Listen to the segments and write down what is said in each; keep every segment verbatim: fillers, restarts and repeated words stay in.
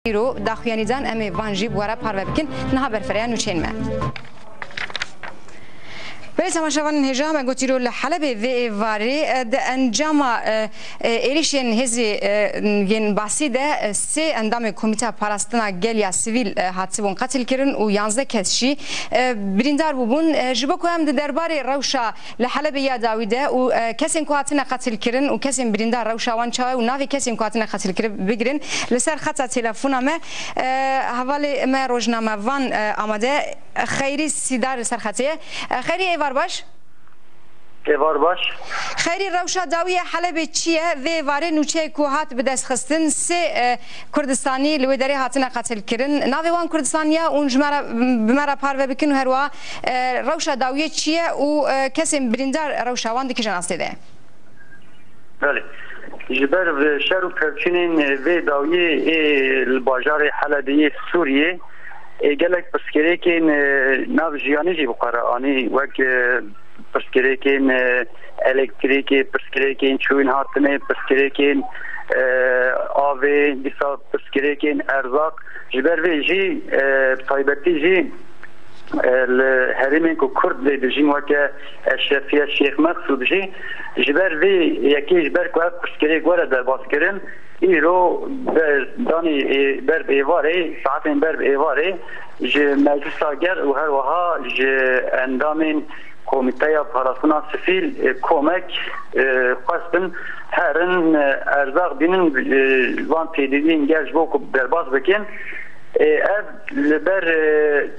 Îro daxuyanî dan, em ê van jî bi we re parve bikin. Niha berfireya nûçeyên me. Belê temaşevanên hêja, me got îro li Helebê vê êvarê, e, di encama, e, e, êrişên hêzê, e, yên Basî de, e, sê endamê Komîteya Parastina Gel ya Sivîl, e, hatibûn qetilkirin û yanzdeh kes jî, e, birîndar bûbûn. E, ji bo ku em di derbarê rewşa li Helebê ya dawî de û, e, kesên ku hatine qetilkirin û kesên birîndar rewşa wan çawa ye û navê kesên ku hatine qetilkirin bigirin, li ser xeta telefona me, e, hevalê me rojnamevan, e, amade, Xeyrî Sîdar li ser xetê ye. E, Xeyrî, êvar baş. Êvar baş. Xeyrî, rewşa dawî ya Helebê çi ye? Vê êvarê nûçeyê ku hat bi dest xistin, sê, e, Kurdistanî li wê derê hatine qetilkirin. Navê wan Kurdistanî ye û ji me re, bi me re parve bikin û herwiha, e, rewşa dawiyê çi ye û, e, kesên birîndar rewşa wan di kîjan astê de ye? Belê. Ji ber şer û pevçûnên vê dawiyê ê li bajarê Helebê yê Sûriyê, ê gelek pirsgirêkên, e, nav jiyanî jî bi xwe re anî, wek, e, pirsgirêkên, e, elektrîkê, pirsgirêkên çûn hatinê, pirsgirêkên, e, avê, dîsa pirsgirêkên erzaq. Ji ber vê jî, e, bi taybetî jî, e, li herêmên ku Kurd lê dijîn, weke Eşrefiye, Şêx Meqsûd jî, ji ber vê yekê, ji ber ku ev pirsgirêk were derbas kirin, îro ber, danî ê-, ber bi êvarê, saetên ber bi êvarê ji Meclisa Gel û her wiha ji endamên Komîteya Parastina Sivîl, e, komek, e, xwestin herin, e, erzaq bînin, e, van têdîdiyên gel ji bo ku derbas bikin. E, ev li ber, e,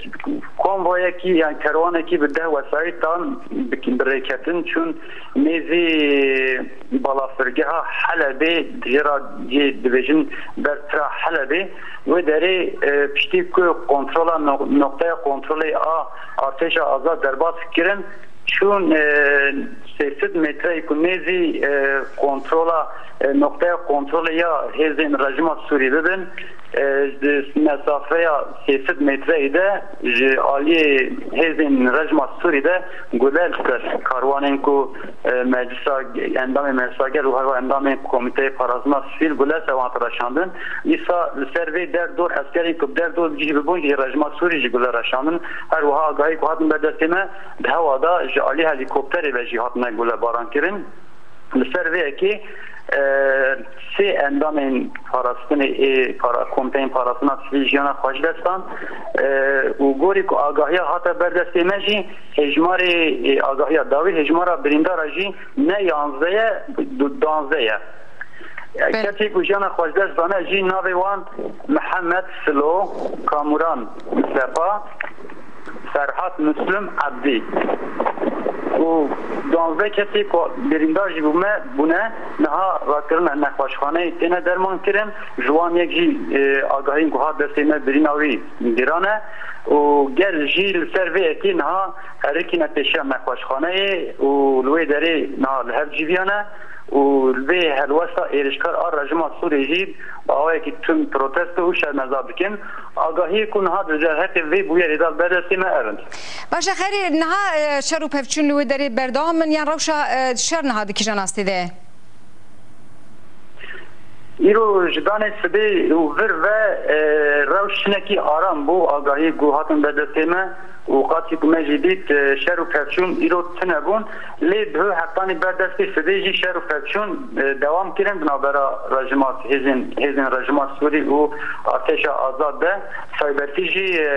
konvoyekî, yan kerwanekî bi deh wesayîtan bi, bi rêketin çûn nêzî balafirgeha Helebê, jê re jê dibêjin ber tira Helebê. Wê derê, e, piştî ku kontrola no-, noqteya kontrolê a artêşa azad derbas kirin, çûn, e, sê sed metreyê ku nêzî, e, kontrola, e, noqteya kontrolê ya hêzên rejîma Sûrî bibin, e, di mesafeya sê sed metreyê de ji aliyê hêzên rejîma Sûrî de gule li ser karwanên ku, e, meclisa, endamên Meclisa Gel û herwa endamên Komîteyê Parastina Sivîl gule ser wan tiraşandin. Dîsa li ser vê derdor, eskerên ku bi derdor jî bibûn jî rejîma Sûrî jî gule reşandin. Her wiha agahî ku hatin ber destê me, di hewa de ji alî helîkopterê ve jî hatine gule baran kirin. Li ser vê yekê, e, sê endamên parastinê ê para, Komîteyên Parastina Sivîl jiyana xwe ji dest dan, e, û gorî ku agahiya hate ber destê me jî, hêjmarê, e, agahiya dawî, hêjmara birîndara jî ne yanzdeh ye, du-, duwazdeh ye. Belê. Kesê ku jiyana xwe ji dest dane jî navê wan Mihemed Silo, Kamuran Sefa, Ferhat Muslim Ebdî û duwazdeh kesê ku birîndar jî bûme, bûne, niha rakirine nexweşxaneyê têne dermankirin. Ji wan yek jî, e, agahiyên ku hat destê me birîna wî giran e û gel jî li ser vê yekê niha herikîne pêşiya nexweşxaneyê û li wê derê niha li hev civiyane û li vê helwesta êrişkar a rejîma Sûrê jî bi awayekî tund protesto û şermeza dikin. Agahiyê ku niha di derheqê vê bûyerê de li ber destê me ev in. Baş e, Xeyrî, niha, e, şer û pevçûn li wê derê berdewam in, yan rewşa, e, şer niha di kîjan astê de ye? Îro ji danê sibê û vir ve, e, rewş hinekî aram bû, agahî ku hatin ber destê me û qasî ku me jî dît, e, şer û pevçûn îro tune bûn. Lê bi hetanî ber destê sibê jî şer û pevçûn, e, dewam kirin di navbera rejîma, hêzên, hêzên rejîma Sûrî û artêşa azad de. Taybetî jî, e,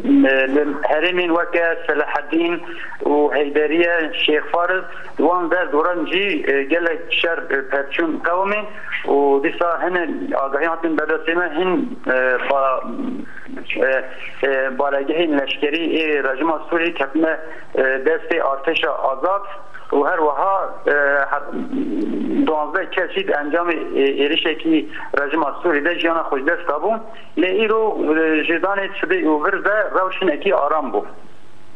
li, li herêmên weke Selahedîn û Heyderiye, Şêx Faris, di wan der doran jî, e, gelek şer, e, pevçûn qewimîn û dîsa hine agahî hatin ber destê me, hin, e, ba-, e, e, baregehên leşkerî ê rejîma Sûrî ketine, e, destê artêşa azad û her wiha, e, he-, duwazdeh kes jî di encamê, e, êrişekî rejîma Sûrî de jiyana xwe ji dest dabû. Lê îro, e, ji danê sibê û vir ve rewş hinekî aram bû.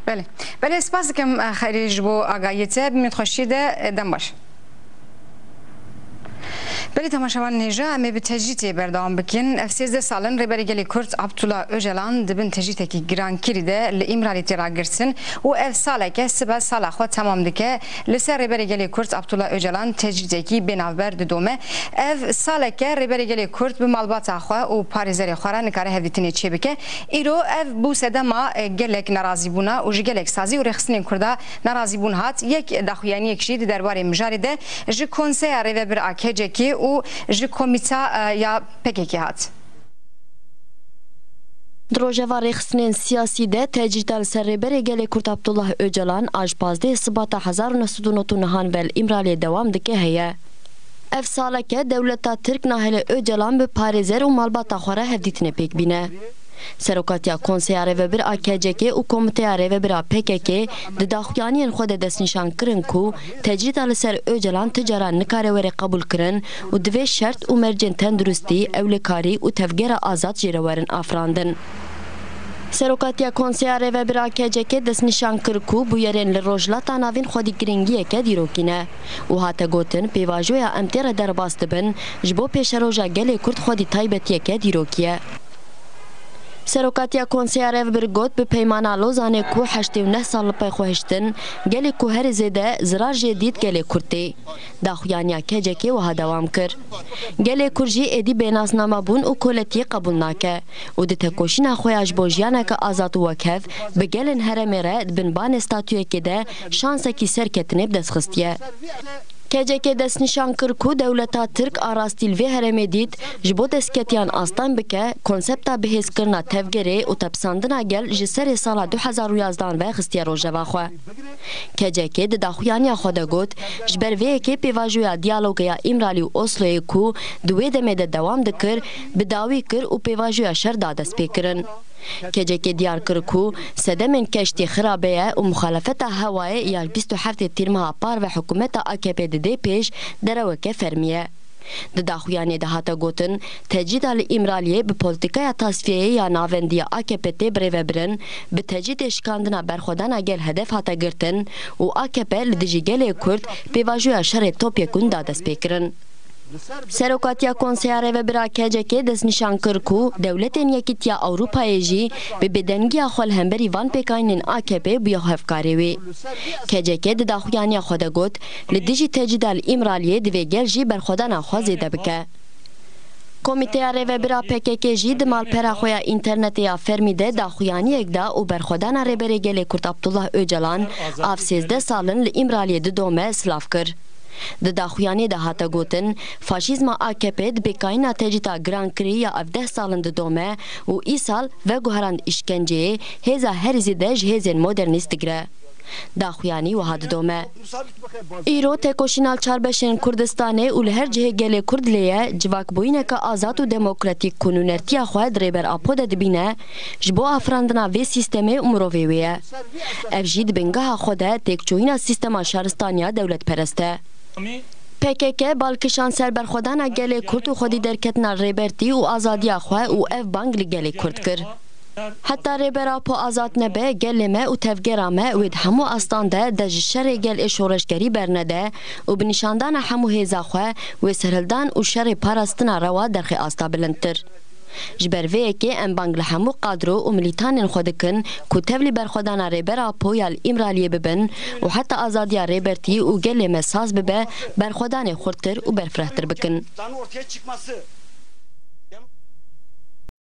Belê. Belê, spas dikim, e, Xeyrî, ji bo agahiyê te. Bimît xweşiyê de, e, dem baş. Belê temaşevanên hêja, em ê bi tecrîtê berdewam bikin. Ev sêzdeh sal in Rêberê Gelê Kurd Abdullah Ocalan di bin tecrîtekî girankirî de li Îmralî tê ragirtin û ev saleke sibe sala xwe temam dike. Li ser Rêberê Gelê Kurd Abdullah Ocalan tecrîtekî bênavber didome. Ev saleke Rêberê Gelê Kurd bi malbata xwe û parêzerê xwe re nikare hevdîtinê çêbike. Îro ev bû sedema, e, gelek nerazîbûna û ji gelek sazî û rêxistinên Kurda nerazîbûn hat. Yek daxuyaniyek jî di derbarê mijarê de ji Konseya Rêvebir a K C K û ji Komîta, e, ya P K K hat. Di rojeva rêxistinên siyasî de tecrîda li ser Rêberê Gelê Kurd Abdullah Ocalan a ji pazdehê Sibata hezar û neh sed û nod û nehan ve li Îmraliyê dewam dike heye. Ev saleke dewleta Tirk nahêle Ocalan bi parêzer û malbata xwe re hevdîtinê pêk bîne. Serokatiya Konseya Rêvebir a K C K û Komîteya Rêvebir a P K K di daxuyaniyên xwe de destnîşan kirin ku tecrîda li ser Ocalan ti caran nikare were qebûlkirin û divê şert û mercên tenduristî, ewlekarî û tevgera azad jê re werin afirandin. Serokatiya Konseya Rêvebir a K C K destnîşan kir ku bûyerên li Rojhilata Navîn xwedî giringiyeke dîrokî ne û hate gotin, pêvajoya em tê re derbas dibin, ji bo pêşeroja gelê Kurd xwedî taybetiyeke dîrokî ye. Serokatiya Konseya Rêvebir got, bi Peymana Lozanê ku heştê û neh sal li pey xwe hiştin, gelê ku herî zêde zirar jê dît gelê Kurd tê. Daxuyaniya K C K wiha dewam kir, gelê Kurd jî êdî bênasname bûn û koletiyê qebûl nake û di tekoşîna xwe ya ji bo jiyaneke azad û wekhev bi gelên herêmê re di binbanê statuyekê de şansekî serketinê bi dest xistiye. K C K destnîşan kir ku dewleta Tirk a rastî li vê herêmê dît, ji bo destketiyan asteng bike, konsepta bihêzkirina tevgerê û tepisandina gel ji serê sala du hezar û yazdehan ve xistiye rojeva xwe. K C K di daxuyaniya xwe de got, ji ber vê yekê pêvajoya diyaloga ya Îmralî û Osloyê ku di wê demê de dewam dikir, bi dawî kir û pêvajoya şer da destpêkirin. K C K diyar kir ku sedemên keştî xirabe ye û muxalefeta hewayê ya bîst û heftê Tîrmeha par ve hikûmeta A K P didê pêş dereweke fermî ye. Di daxuyaniyê de hate gotin, tecrîda li Îmraliyê bi polîtîkaya tasfiyeyê ya navendî ya A K P tê birêvebirin, bi tecrîdê şikandina berxwedana gel hedef hate girtin û A K P li dijî gelê Kurd pêvajoya şerê topyekûn da destpêkirin. Serokatiya Konseya Rêvebir a K C K destnîşan kir ku Dewletên Yekîtiya Ewropayê jî bi bêdengiya xwe li hemberî van pêkanînên A K P bûye hevkarê wê. K C K di daxuyaniya xwe de got, li dijî tecrîda li Îmraliyê divê gel jî berxwedana xwe zêde bike. Komîteya Rêvebir a P K K jî di malpera xwe ya înternetê ya fermî de daxuyaniyek da û berxwedana Rêberê Gelê Kurd Abdullah Ocalan av sêzdeh sal in li Îmraliyê didome silav kir. Di daxuyaniyê de hate gotin, faşîzma A K P di pêkanîna tecrîda girankirî ya ev deh sal in didome û îsal veguherand îşkenceyê hêza herî zêde ji hêzên modernîst digire. Daxuyanî wiha didome, îro tekoşîna li çar beşên Kurdistanê û li her cihê gelê Kurd lê ye, civakbûyîneke azad û demokratîk ku nûnertiya xwe di Rêber Apo de dibîne, ji bo afirandina vê sîstemê û mirovê wê ye. Ev jî di bingeha xwe de têkçûyîna sîstema şaristaniya dewletperest e. P K K bal kişand ser berxwedana gelê Kurd û xwedî derketina rêbertî û azadiya xwe û ev bang li gelê Kurd kir. Heta Rêber Apo azad nebe, gelê me û tevgera me wê di hemû astan de dest ji şerê gel ê şoreşgerî bernede û bi nîşandana hemû hêza xwe wê serhildan û şerê parastina rewa derxe asta bilindtir. Ji ber vê yekê em bang li hemû kadro û milîtanên xwe dikin ku tevlî berxwedana Rêber Apo ya li Îmraliyê bibin û heta azadiya Rêbertî û gelê me saz bibe, berxwedanê xurttir û berfirehtir bikin.